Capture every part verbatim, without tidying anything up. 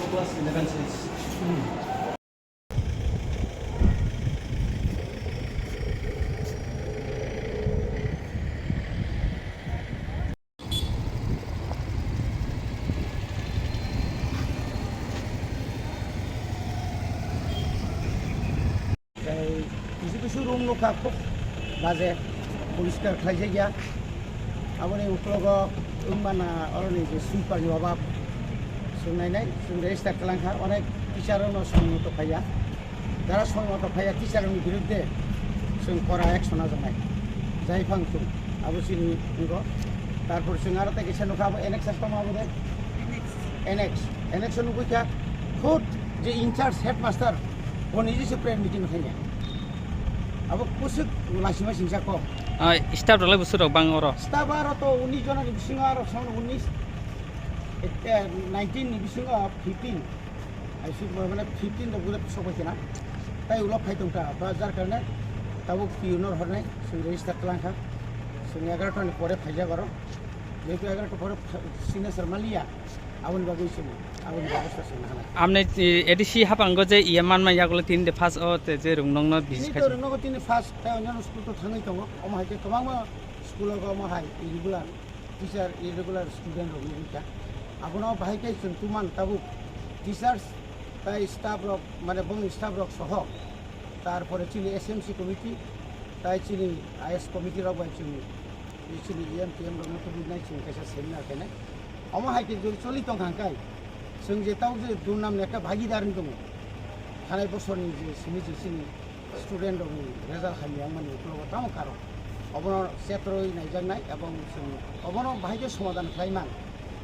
Class eleven science. Tei kisu kisu room nukha khub baje poriskar khlaijakya. Aboni uklogo wngmana oroni je sweeper ni obab, chwng nainai, chwng register kwlangkha, onek teacher rokno samung tongphaiya. Jara samung tongphaiya teacher rokni birudde chwng kora action najaknai. Jaiphang chwng abo chini wngkha. Tarpor chwng aro tei kisa nukha abo annex tongma abo de. Annex. Annex o nugwi kha khud je in charge headmaster bo niji se prayer meeting khaina. Abo kusuk laisima singsa kok. Ah, staff rok lai bwswk rok bang oro? Staff aro to unis jona ni bisingo aro son unis, eh, nineteen ni bisingo fifteen. Ai sik mo mane fifteen rok gure sok bai kena. Tai ulo phai tong ta, ba jar karne tabuk P O no hornai, sing register tlang kha. Sing egaroh ta ni pore phai jak aro. Jehetu egaroh ta pore pha-, signature maliya. Aboni bagwi chwng, aboni bagwi chwng hwnwi. Amni, eh, A D C haphango je iye manma yagulo tini de first o te je rwngnokno visit tini to khaijak. Rwngnokno tini first, tei onyono school to thangwi tongo. Omo hai khe kwbangma school o omo hai irregular teacher, irregular student rok nugwi kha. Abono bahai khe chwng tuman tabuk teachers tei staff rok, mane bongni staff rok soho. Tarpore chini S M C committee, tei chini I S committee rok bai chwng Chini E M T M rokno tubui nai chwng kaisa seminar khainai. Omo hai khe jodi choli tong kha hwnkhe, chwng je tabuk je durnam ni ekta bhagidar wng tongo. Thanai bosorni je simi je chini student rokni result hamya wngmani ukologo tamo karon. Obono chetroi naijaknai ebong chwng obono bahai khe somadhan khlai man.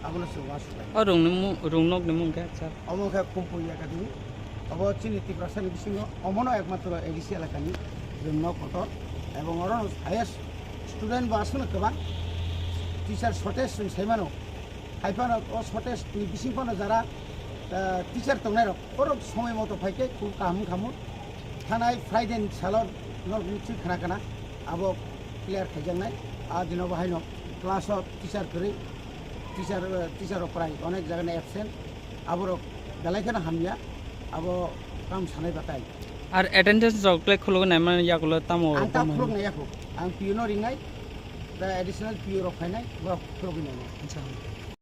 Abono chwng uansuknai. O rungni mung, rungnokni mung khe, sir? Omo khe Kumpui Academy. Obo chini Tiprasani bisingo omono ekmatro A D C elakani rwngnok kotor. Ebong oro highest student bo aswkno kwbang. Teacher shortage chwng sai mano. Hai phano o shortage ni bising phano jara, ah, teacher tongnai rok borok somoi moto phai khe khub kaham wng kha mun. Thanai Friday ni salo nok ni thwi khna khna abo clear khaijaknai. A dino bo haino class o teacher kwrwi, teacher, eh, teacher rok prai onek jaga ni absent. Aborok belai kheno hamya, abo kam sanai batai. Ar attendance rok le khulugwi naimani yagulo tamo? Ang ta tamo? Khuluk nai yakho. Ang P O no ringnai, da additional P O rok phainai, borok khulugwi nainai. Acha.